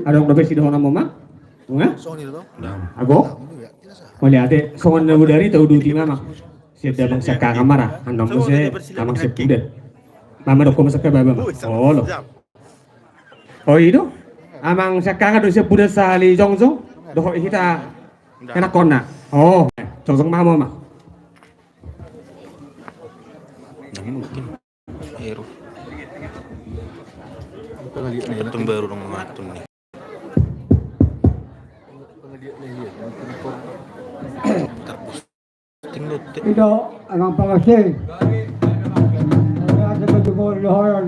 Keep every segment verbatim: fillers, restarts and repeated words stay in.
Adong dope sidohonon ma? Nga? Ago? Mauliate, songon na bodari tau duti ma. Siap damang siap kangan mara, anong muse amang siap kuda. Mama dokko masa ke baba ma. Olo. Oh, i do. Amang siap kangan do siap kuda sahali jongjong. Dohot hita enak kona. Oh, jongjong mama ma. Ero. Pengaliat na. Petang baru dong mengatur nih. Terpusting lote. Ido, amang pangasi. Ada baju bolu dohonon.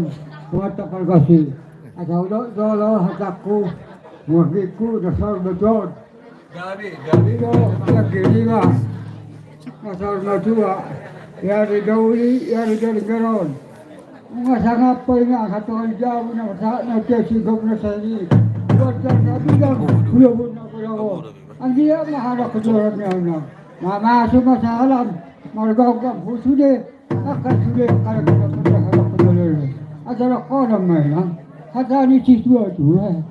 Buat tak pangasi. Ada udah dolo hataku. Muakiku dasar beton. Ido, lagi lima. Pasal matua, ya di dauli, ya di dauli garon. Nga sangap pa inga, satu kali jauh, na sa, na tia singkop na sani. Buat dan na bilang, ulo bun na kulawo. Anggia ma hara kejualan na una. Mama suma salam, margogam husude, akan sude, kalau kita pernah hara kejualan. Acara kona mainan, hata ni si tua tua.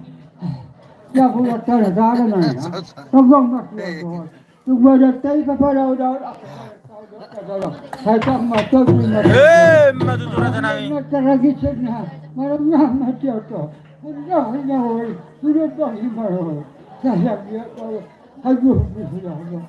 Ya, aku tak tahu, tak ada nanya. Tolong, Mas, ya, Tuhan. Tunggu ada tai kepala udah. Saya tak mau tahu, Mas. Eh, ma tutu raja nami. Ini terlagi senang. Malamnya mati atau. Enggak, enggak, oi. Sudah bang, gimana, oi? Saya dia tahu. Aduh, sudah, sudah.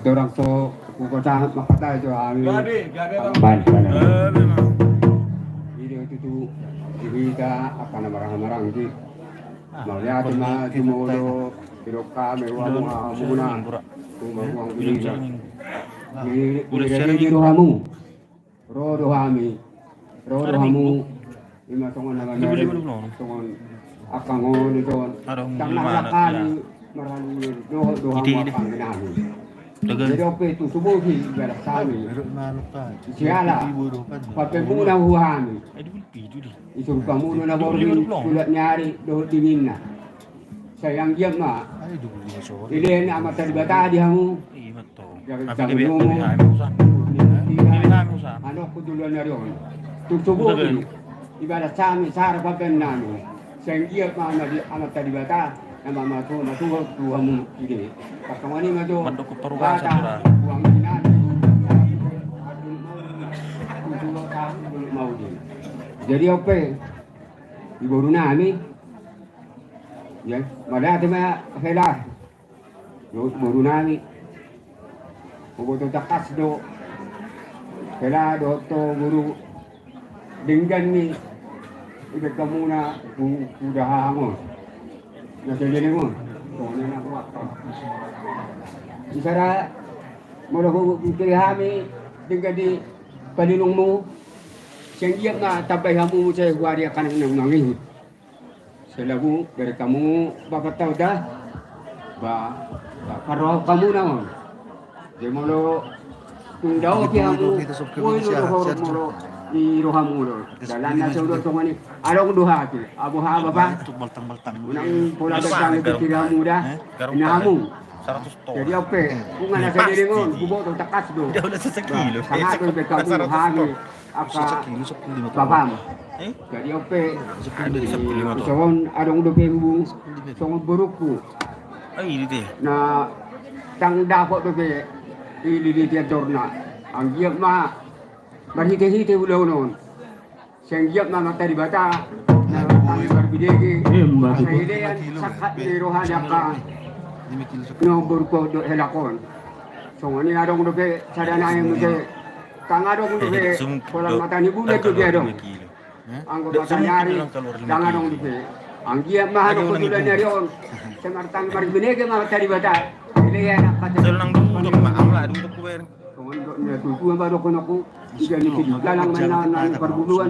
Torang so kukota mangkatai jo hami. Baik, baik. Ini tutu hita akan marang-marang di. Mauliate ma jumolo. Didok hami rohamuna tu maruang di. Di rohamu. Ro do hami. Ro do hamu. Ima songon na mamere. Songon angka ngoni songon. Tang na halak hami. Marhamu do do hamu angka nami. Jadi ope tu subuhi ibarat hami. Siala. Pape muna hu hami. Isuruk hamu do na borngin, sulat ni ari dohot dinginna. Sai anggiat ma dilehon Amanta Debata di hamu. Gabe tanggung. Anokku tu ulaon ni ari on. Tung subuhi ibarat hami sara papean nami. Sai anggiat ma Amanta Debata. Nama matu matu tu hamu ide. Pasangan ini matu. Mandok ke parugasan. Jadi ope di boru nami. Ya, mauliate ma hela. Yo boru nami. Huboto tangkas do. Hela dohot boru. Denggan ni. Ibe kamuna huda hahangon. Na selelengon. Isara molo hupikiri hami denggan di palinungmu. Sai anggiat ma tambai hamu sai huari angka na mangihut. Sai lagu dari kamu bapak tau dah. Ba ba karo kamu naon. Jadi molo tunda oke hamu. Woi lo dohor molo di rohamu lo. Dalan na saudot tongoni. Adong do hati. Abu ha bapak. Unang pola datang itu tidak mudah. Ini hamu. Jadi ope. Bunga na selelengon. Huboto tangkas do. Sangat do bekamu hami. Apa bapam. Jadi ope. Songon adong dope hubung. Songon borukku. Na tang dapot dope. Ili di tiadorna. Anggiat ma. Marhite-hite ulaon on. Sai anggiat ma Amanta Debata. Na tang marbinege. Sai ilean sahat ni roha ni angka. Na borukku dohot helakon. Songon i adong dope sada nai muse. Tang adong dope pola mata ni bulan dope adong. Anggo mata ni ari tang adong dope. Anggiat ma adong ketulan ni ari on. Semartang marbinege ma Amanta Debata. Ile ya nak kata. Songon dok ni tutu ma dohononku. Iga ni dalang ma na parbuluan.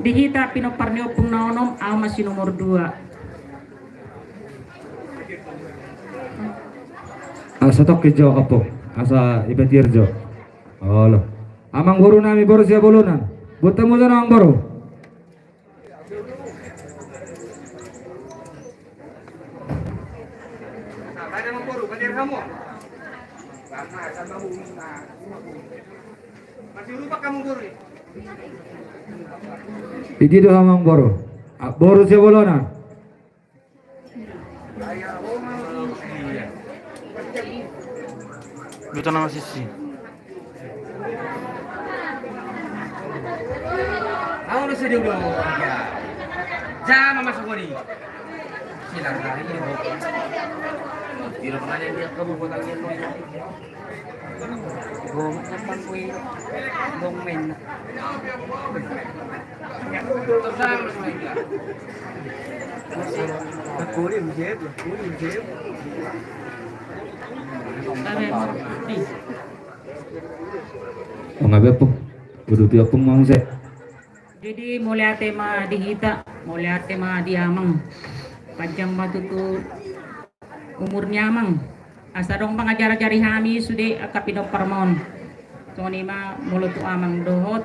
Di hita pinompar ni ompung na onom, au ma si nomor dua. Asa tongkin jo ompung, asa ibatir jo. Olo. Amangboru nami boru Siabolonan. Buat tamu jo amangboru. Iji do amangboru. Ah, boru Siabolonan. Duta nama sisi. Au do sede ulo. Jama masuk koni. Silang lagi ni. Tidak pernah yang dia kamu buat lagi. Gong apa kui? Gong main. Mangabe ompung, kudu tu ompung mau se. Jadi mauliate ma di hita, mauliate ma di amang. Panjang ma tutu umur ni amang. Asa adong mangajar-ajari hami sude angka pinomparmon. Songon i ma molo tu amang dohot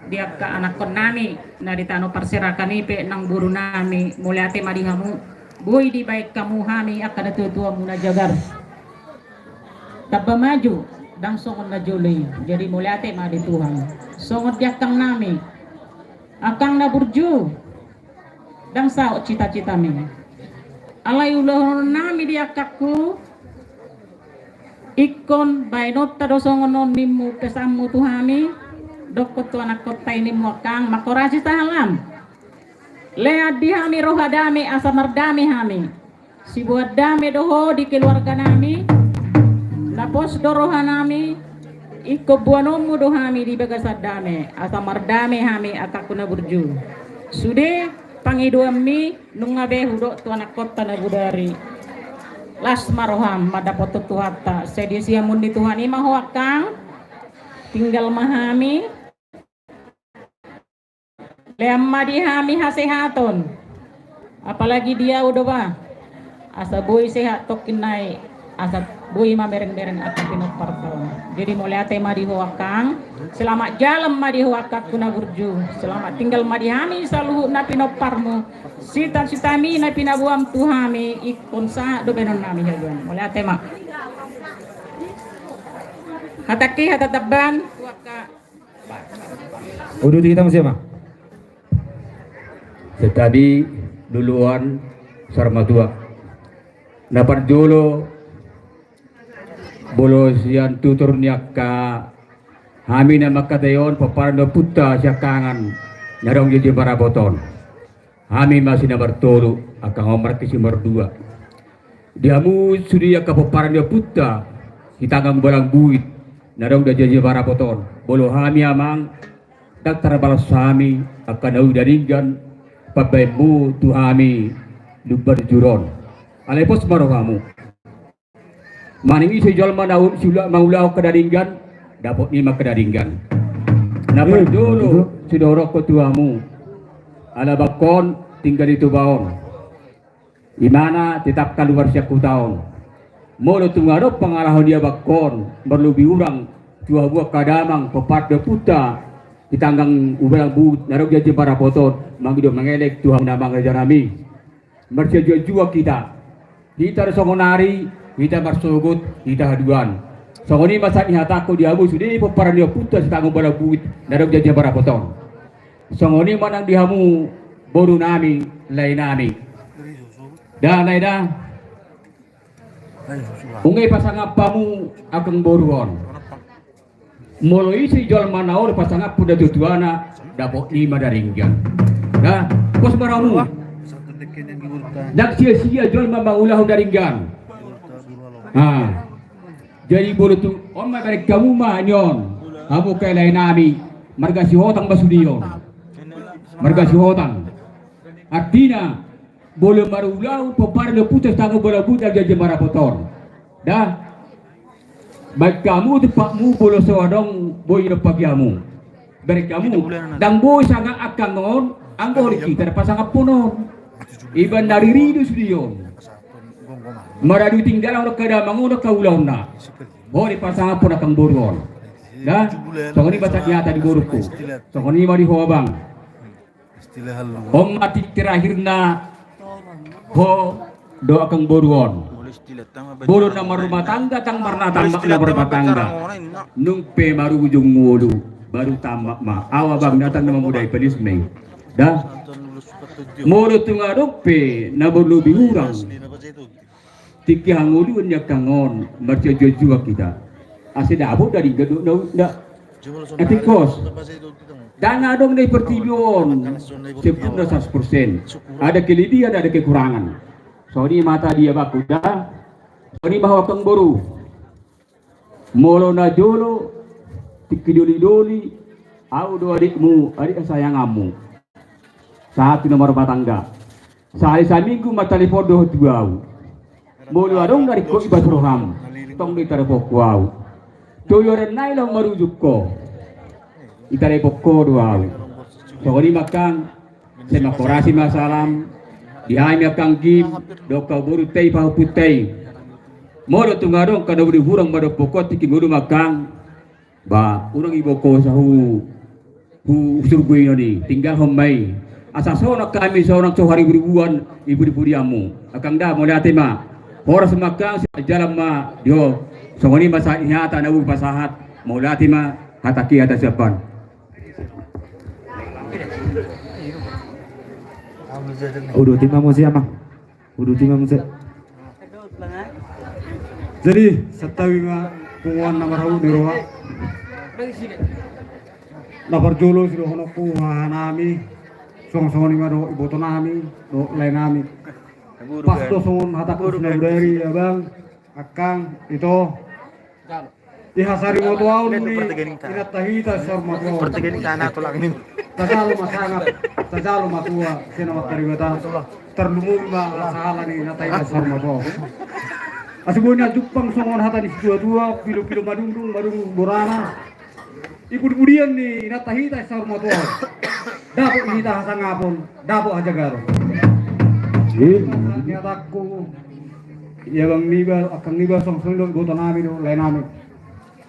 di angka anakkon nami na di tano parserakan i pe nang boru nami, mauliate ma di hamu. Boi dibaen hamu hami angka natuatuamuna jagar. Tamba maju, ndang songon na jolo i. Jadi mauliate ma di Tuhan. Songon di angkang nami, angkang na burju. Ndang saut cita-citami. Alai ulahonon nami di angkangku, ingkon baenonta do songon on nimmu pesanmu tu hami, dokkon tu anakkonta i nimmu angkang, mangkorasi tahalam. Lean di hami roha dame asa mardame hami. Siboan dame do ho di keluarga nami. Na pos do roha nami. Ingkon boanonmu do hami di bagasan dame asa mardame hami angkangku na burju. Sude pangidoanmi nunga be hudok tu anakkonta na bodari. Las ma roham mandapothon Tuhanta. Sai diasiahon ni Tuhan i ma ho angkang. Tinggal ma hami. Lean ma di hami hasehaton. Apalagi di au do ba. Asa boi sehat tongkin nai, asa boi mamereng-mereng angka pinomparta on. Jadi mauliate ma di ho angkang. Selamat jalan ma di ho angkangku na burju. Selamat tinggal ma di hami saluhutna pinomparmu. Cita-citami na pinaboam tu hami ingkon sahat do baenon nami haduan. Mauliate ma. Hatangki hata tamban. Uduti hita muse ma. Santabi, luluan, saur matua. Na parjolo, molo sian tutur ni angka hami na mangkatai on pomparan ni ompunta siangkangan na adong di jembar apot on. Hami ma si na martolu, angkang on maranggi si mardua. Di hamu sude angka pomparan ni ompunta, sitanggang balang buit, na adong di jembar apot on. Molo hami amang, ndang tarbalos hami, angka na uli denggan, pambaenmu tu hami, lumban jur on. Alai pos ma rohamu. Manang ise jolma na ul-, siula-, mangulahon angka na denggan, dapot ni ma angka na denggan. Na parjolo, sidohononku tu hamu. Ala bangkon, tinggal di Toba on. Imana tetap kaluar sian huta on. Molo tung adong pangalaho ni abangkon, marlobi hurang, tu hamu angka damang, pomparan ni ompunta, sitanggang balang buit, na adong di jembar apot on, mangido mangelek, tu hamu na mangajar hami. Marsianjuanjuan hita. Hita do songon ari, hita marsogot, hita haduan. Songon i ma sahat ni hatangku di hamu sude pomparan ni ompunta sitanggung balang buit na adong di jembar apot on. Songon i ma nang di hamu boru nami, lae nami. Da, lae da. Unge pasangap hamu angkang boru on. Molo ise jolma na uli pasangaphon datuatuana, dapot ni ma na denggan. Da, pos ma rohamu. Ndang sia-sia jolma mangulahon na denggan. Ah. Jadi molo tung on ma ibaen hamu ma nion. Hamu angka lae nami. Marga Sihotang ma sude on. Marga Sihotang. Artina, molo marulahon pomparan ni ompunta sitanggung balang buit na adong di jembar apot on. Da. Baen hamu tumpakmu molo so adong boi didompahi hamu. Bereng hamu, ndang boi sangap angka on, anggo di hita na pasangaphon on. Iba na riri do sude on. Maradu tinggal angka damang on, angka ulaonna. Boi dipasangaphon angka boru on. Da, songon i ma sahat ni hata di borungku. Songon i ma di ho abang. On ma titik terakhirna ho dohot angka boru on. Boru na marrumah tangga, tang marnatang na marrumah tangga. Nunga pe marujung ngolu, baru tamat ma. Au abang, na tang na mamodai palias ma i. Da. Molo tung adong pe na marlobi hurang, tingki hangoluan ni angka on, marjual-jual hita. Asa dapot dari gadok na, na, na tingkos. Ndang adong na di portibi on sempurna seratus persen. Ada kelebihan, ada kekurangan. Songon i ma hata di abangku da. Songon i ma ho angka boru. Molo na jolo, tingki doli-doli, au do adikmu, adik kesayanganmu. Sahat tu na marrumah tangga. Sahali saminggu ma talepon dohot tu au. Molo adong na ringkot i bas roham, tong do italeponku au. Tolu ari nai laho marujung ho, italeponku do au. Songon i ma angkang, sai mangkorasi ma salam di hami angkang gim, dohot angka borunta i, pahompunta i. Molo tung adong angka na boi hurang mandophon ho, tingki ngolu ma angkang. Ba, unang iboan ho asa hu, hu surgo i, tinggalhon ma i. Asa sonang hami, sonang so haribu-ribuan i pudi-pudianmu. Angkang da, mauliate ma. Horas ma angkang, selamat jalan ma di ho. Songon i ma sahat ni hata na boi hupasahat. Mauliate ma, hata ki hata siapan. Uduti ma muse, amang. Uduti ma muse. Jadi, santabi ma punguan na marhabot ni roha. Na parjolo sidohononku hahanami, songon-songon i ma dohot ibotonami, dohot laenami. Pas do songon hatangku sadari, abang, angkang, ito. Di hasari matuaon ni inanta hita saur matua on. Tajalo ma sangap, tajalo ma tua, sian Amanta Debata. Tarlumobi ma sahala ni inanta hita saur matua on. Asa boi na jumpang songon hata ni situa-tua, pilu-pilu madungdung, madungdung borana. I pudi-pudian ni inanta hita saur matua on. Dapot hita hasangapon, dapot hajagaron. Ni hatangku, ia abang niba, angkang niba, songon-songon i do ibotonami dohot laenami.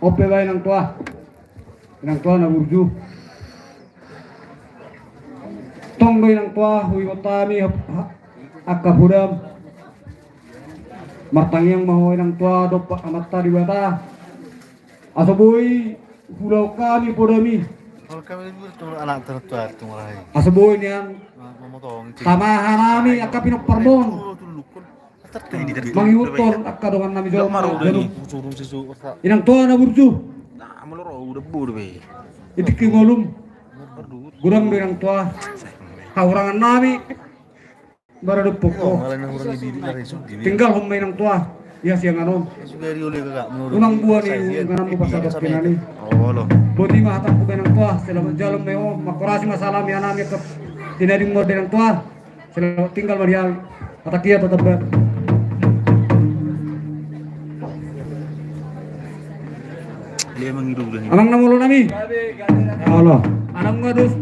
On pe ba inang tua. Inang tua na burju. Tong do inang tua, huingot hami, ha-, angka podam. Martangiang ma ho inang tua, dompak Amanta Debata. Asa boi hulaon hami podami. Asa boi nian tama hanami angka pinomparmon. Mangihuthon angka dongannami jolo. Inang tua na burju. Di tingki ngolum. Godang do inang tua hahurangannami. Bara dompok ho. Tinggalhon ma inang tua di hasiangan on. Unang buan i, unang buan pasadok pinani. Boti ma hatangku ba inang tua, selamat jalan ma i ho, mangkorasi ma salam i hanami, tinadingmu da inang tua. Selamat tinggal ma di hami. Hata kia tatap ba. Amang na molo nami. Olo. Anang ngadus.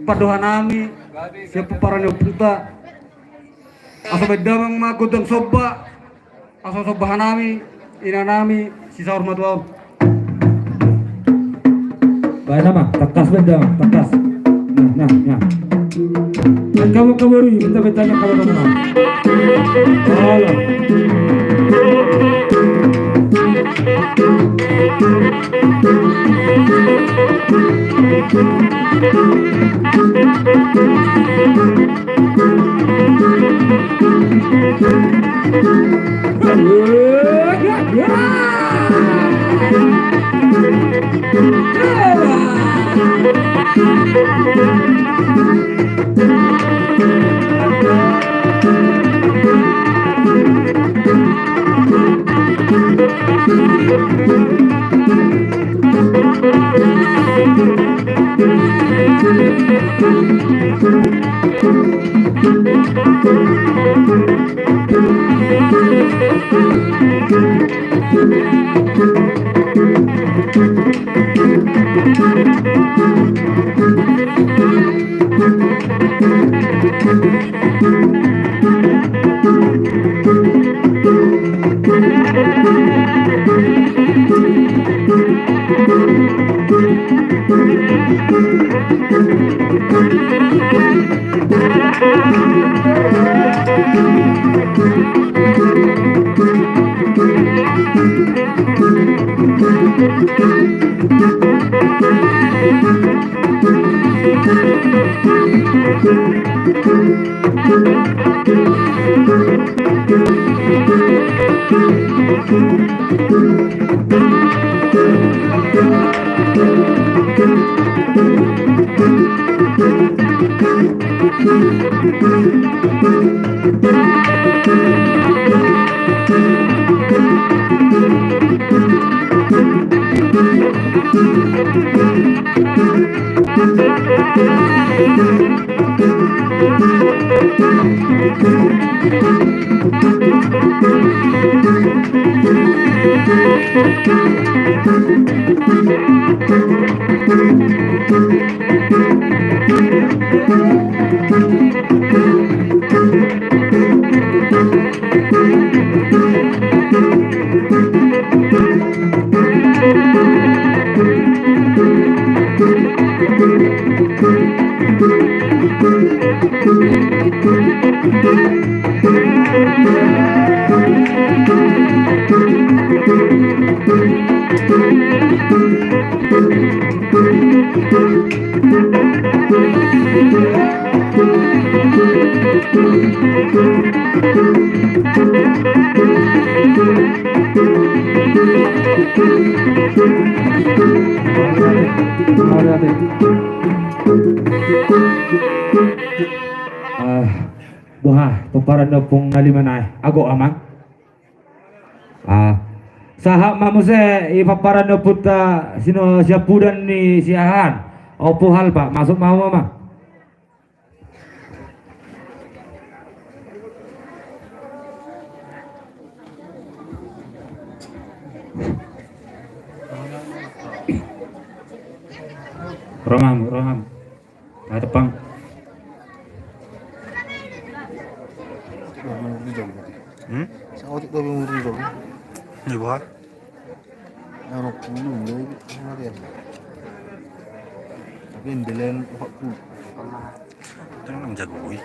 Pandohanami. Siap parani ompunta. Asa baen damang ma gondang somba. Asa somba hanami, inanami, si saur matua on. Baen damang, tangkas baen damang, tangkas. Nah, nah, nah. Angka boru, minta baen damang angka boru. Alah. Ah, boha, pomparan ni ompung na lima nai, ago amang. Ah, sahat ma muse i pomparan ni ompunta sino siampudan ni Siahaan, Ompu Halpa, masuk ma hamu amang. Ro ma hamu, ro ma hamu. Nah, tepang. Hmm? Saotik dope umur ni dope. Ini boha? Anu pulu, ini lagi. Tapi yang delen empat puluh. Tenang, jago, wih.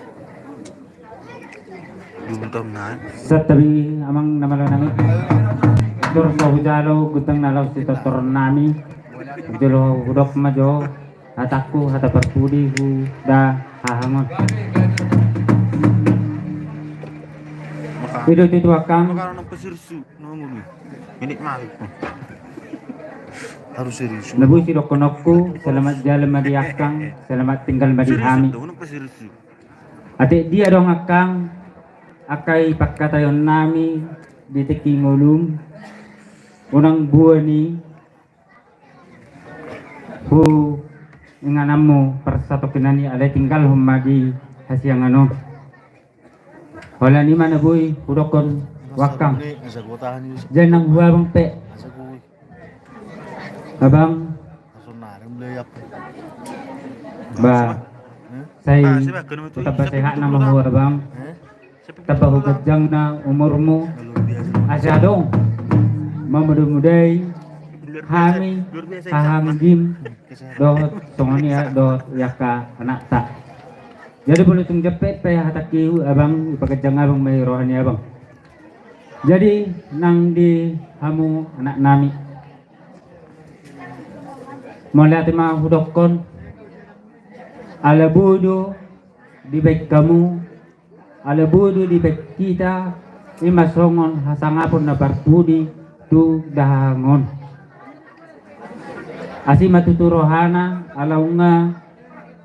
Dua tahun, nah. Santabi amang na malo nami. Tor so hujalo gutang na laos sitotor nami. Jolo hudok ma jo. Hatangku, hata parpudi, huda hahangon. Maka, i do tutu, Akang. Maka, nang pasirsu, nang ulu. Ini malik. Harus serius. Na boi sidohononku, selamat jalan ma di Akang, selamat tinggal ma di hami. Serius, nang pasirsu. Atik dia do, Akang, angka i pangkataion nami di tingki ngolum, unang boan i, hu ingananmu parsatongkinan i, alai tinggalhon ma di hasiangan on. Holan i ma na boi hudokkon, Akang. Jadi nang hu abang pe. Abang. Ba. Sai tamba sehat nama hu abang. Tamba hu ganjang na umurmu, asa adong mamodamodai hami hahaanggim dohot songon i dohot angka anakta. Jadi molo tung jampe pe hatangki, abang, ipaganjang abang ma i roha ni abang. Jadi nang di hamu anak nami, mauliate ma hudokkon, ala boi do dibaen hamu, ala boi do dibaen hita, i ma songon hasangapon na parpudi tu dahahang on. Asi ma tutu rohana, ala nunga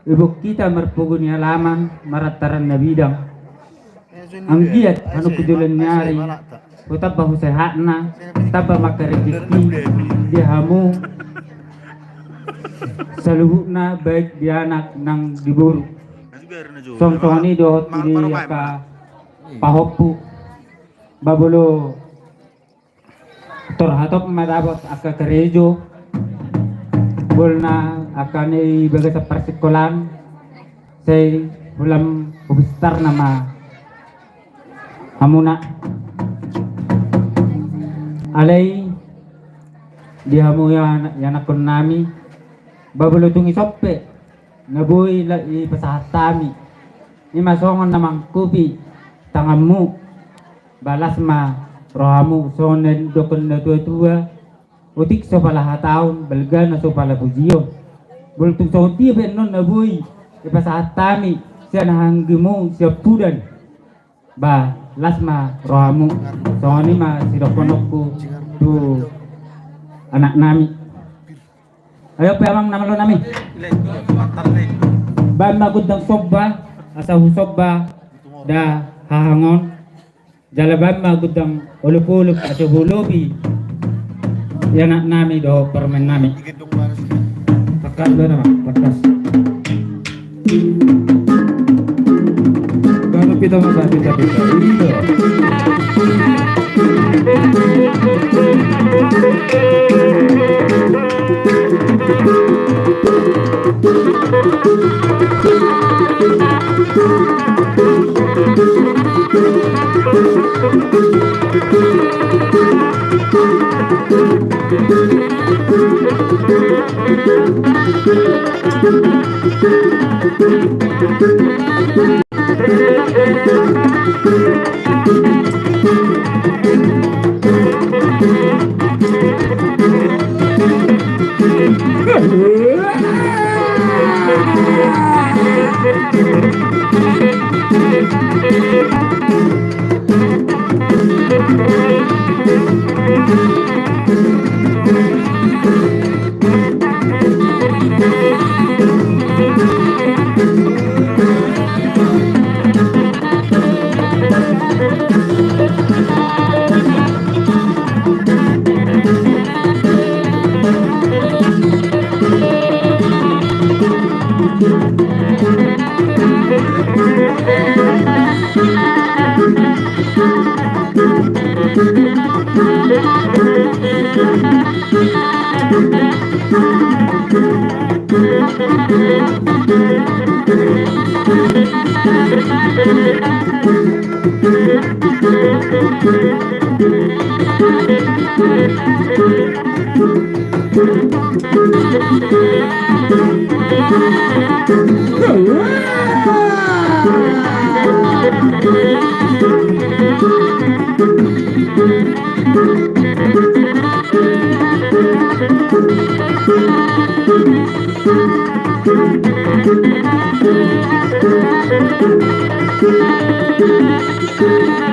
iboan hita marpogu ni alaman, marantaran na bidang. Anggiat hanungku jolo ni ari, hutamba hu sehatna, tamba ma angka rejeki di hamu saluhutna, baik di anak nang di boru. Songon i dohot di angka pahompu. Ba molo tor hatop ma dapot angka karejo, Bolna angka na di bagasan parsikolaan, sai hulam hubistar nama hamuna. Alai di hamu ianakkon nami, ba molo tung i sompe na boi la i pasahat hami, i ma songon na mangkupi tanganmu, ba las ma rohamu songon na didok na tua-tua. Otik so pala hataon, balga na so pala pujion. Molo tung songon dia pe annon na boi dipasahat hami sian anggimu siampudan, ba las ma rohamu. Songon i ma sidohononku tu anak nami. Ayo pe amang na malo nami. Baen ma gondang somba asa husomba da hahang on. Jala baen ma gondang olop-olop asa huolopi ianak nami dohot parumaen nami. Tangkas do nama, tangkas. Kalau kita masa kita kita.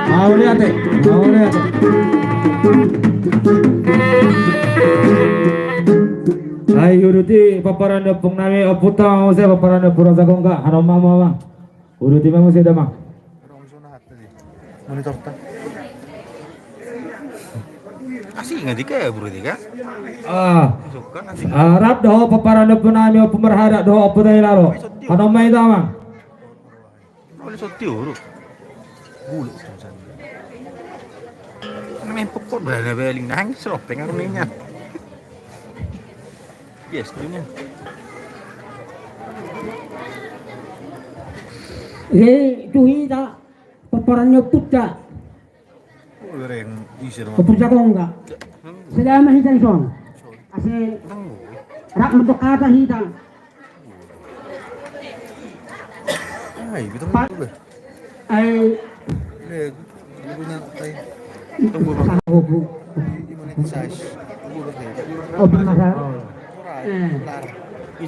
Mauliate, mauliate. Ai uduti pomparan ni ompung nami, ompunta ma muse pomparan ni Ompu Raja Gongga, hanomang ma amang. Uduti ma muse da amang. Monitor ta. Asing nggak dikabur tiga. Ah. Masuk kan asing. Ah, rap dohot pomparan ni ompung nami, Ompu Marharak dohot Ompu Tailalo. Hanomang ma hita amang. Boleh sotti uru. Bulu tuh sana. Nang empuk kok berani beling nangis loh pengen ninya. Yes, dunia. Jadi tu hita pomparan ni ompunta. Ompu Raja Gongga. Selama hita dison. Asa rap mandok hata hita. Ai, kita mau dulu. Ai. Nih, dulunya, ai. Tunggu, Bang. Sa, Ompu. Ini mana size? Tunggu, Bang, ya. Oh, benar, ya. Eh. Lar.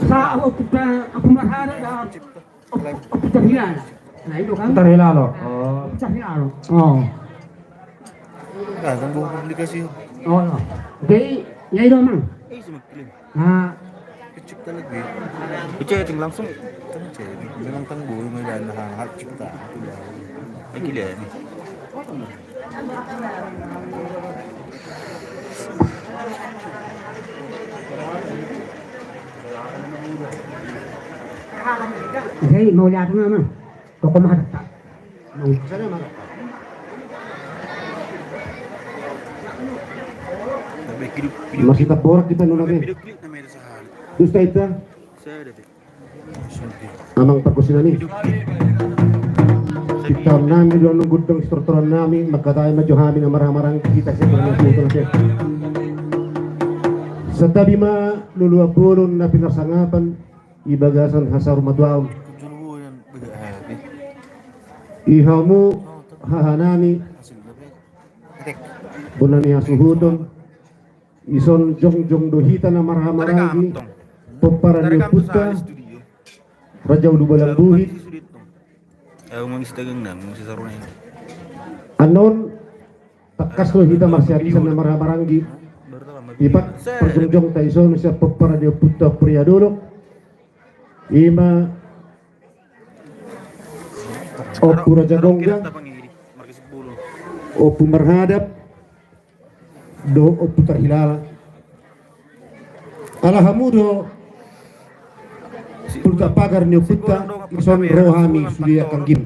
Sa, Ompu, Ompu Marharak, ya. Ompu, Ompu Tahilan. Nah, itu kan. Tahilan, loh. Oh. Ompu Tahilan, loh. Oh. Nah, tunggu publikasi. Oh, loh. Jadi, ya itu, Mang. Eh, sama kirim. Nah. Cipta lagi. Chatting langsung. Kan chatting. Memang tangguh, memang hal cipta. Lagi dia ni. Hei, mau lihat mana? Toko mahal tak? Masih taborak kita nuna be. Dusta hita. Amang pargonsi nami. Pintaon nami do nunggundang sitortoran nami, mangkatai ma jo hami na marhaha-maranggi hita sian na tutu na sian. Santabi ma loloan bolon na pinarsangapan di bagasan hasaurmatuaon. Di hamu haha nami, bona ni hasuhuton. Ison jongjong do hita na marhaha-maranggi pomparan ni ompunta Raja Ulubalang Buhit. Annon tangkas do hita marsiarisan na marhaha-maranggi. Di parjongjongta ison sian pomparan ni ompunta Ompu Riadolok, ima Ompu Raja Gonggang, Ompu Marhadap, dohot Ompu Tarhilala. Ala hamu do pulta pagar ni ompunta, ison ro hami sude angka anggim.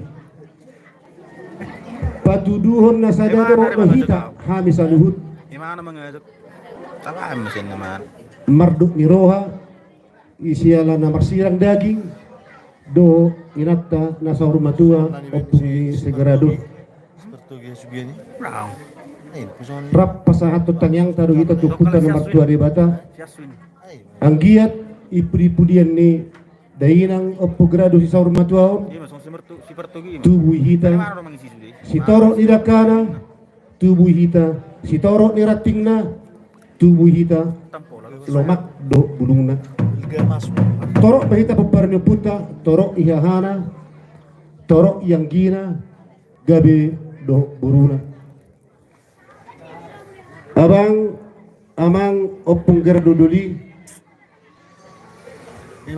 Patuduhon na sada do hita hami saluhut. Mardok ni roha, di siala na marsirang daging dohot inanta na saur matua, Ompung ni Segaradon. Rap pasahathon tangiangta do hita tu Ompunta na martua Debata, anggiat di pudi-pudian ni dainang Ompu Gerado sisaur matua on, tubu di hita sitorop ni dangkana, tubu di hita sitorop ni rantingna, tubu di hita lomak dohot bulungna. Torop ma hita pomparan ni ompunta, torop di hahana, torop di anggina, gabe dohot boruna. Abang, amang, Ompung Gerado doli,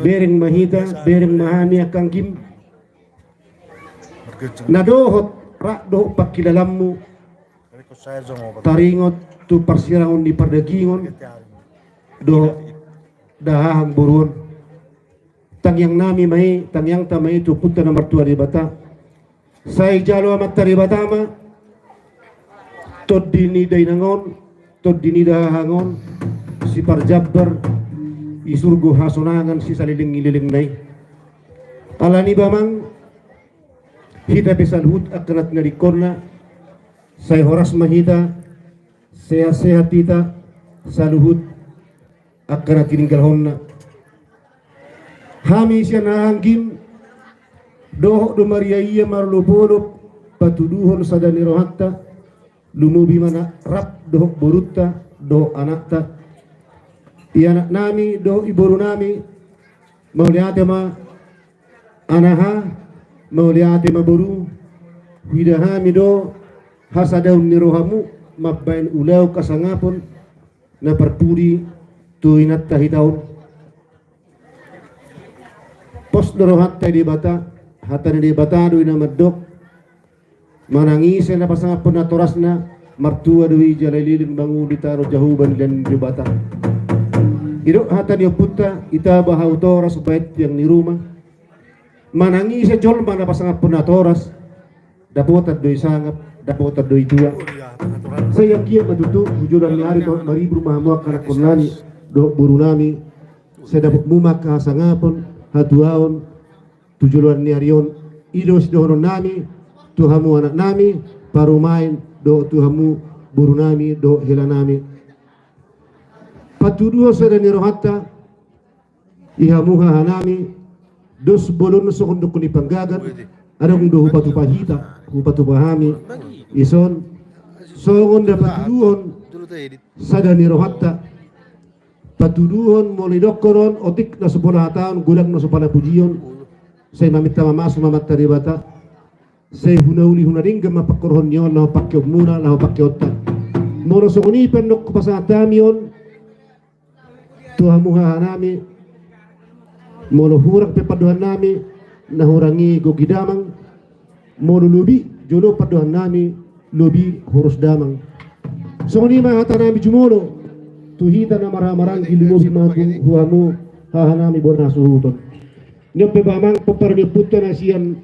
bereng ma hita, bereng ma hami angka anggim. Na dohot rap dohot pangkilalanmu, taringot tu parsirangon ni pardagingon dohot dahahang boru on. Tangiang nami ma i, tangiangta ma i tu Ompunta na martua Debata. Sai jalo Amanta Debata ma tondi ni dainang on, tondi ni dahahang on siparjambar di surgo hasonangan sisalelenglelengna i. Alani i, amang, hita pe saluhut angka na tinadingkonna, sai horas ma hita, sehat-sehat hita saluhut angka na tininggalhonna. Hami sian haha anggim dohot do maria-ia marolop-olop patuduhon sada ni rohanta, lumobi ma na rap dohot borunta dohot anakta. Di anak nami dohot di boru nami, mauliate ma anaha, mauliate ma boru. Huida hami do hasadaon ni rohamu mambahen ulaon hasangapon na parpudi tu inanta hita on. Pos do rohanta di Debata, hata ni Debata do i na mandok: Manang ise na pasangaphon natorasna, martua do i jala leleng mangolu di tano jahowa ni Debata. Didok hata ni ompunta: Itaba hau toras bahen tiang ni ruma. Manang ise jolma na pasangaphon natoras, dapotan do i sangap, dapotan do i tua. Sai anggiat ma tutu tu joloan ni ari, dohot maribur ma hamu angka anakkon nami dohot boru nami, sai dapotmu ma angka hasangapon, hatuaon tu joloan ni ari on. I do sidohonon nami tu hamu anak nami, parumaen, dohot tu hamu boru nami dohot hela nami. Patuduhon sada ni rohanta di hamu haha nami, dos bolon songon dongkon ni panggagat, adong do hupatupa hita, hupatupa hami. Ison songon na patuduhon sada ni rohanta. Patuduhon molo didokkon on otik na so pola hataon, godang na so pola pujion, sai maminta mamasu ma Amanta Debata. Sai hunauli hunadenggan ma pangkorhon ni on, laho pangkeonmuna, laho pangkeonta. Molo songon i pe annon hupasahat hami on tu hamu haha nami, molo hurang pe pandohan nami, na hurang i gogi damang. Molo lobi jolo pandohan nami, lobi horas damang. Songon i ma hata nami jumolo tu hita na marhaha maranggi, lumobi ma tu hamu haha nami bona hasuhuton. Nion pe, amang, pomparan ni ompunta na sian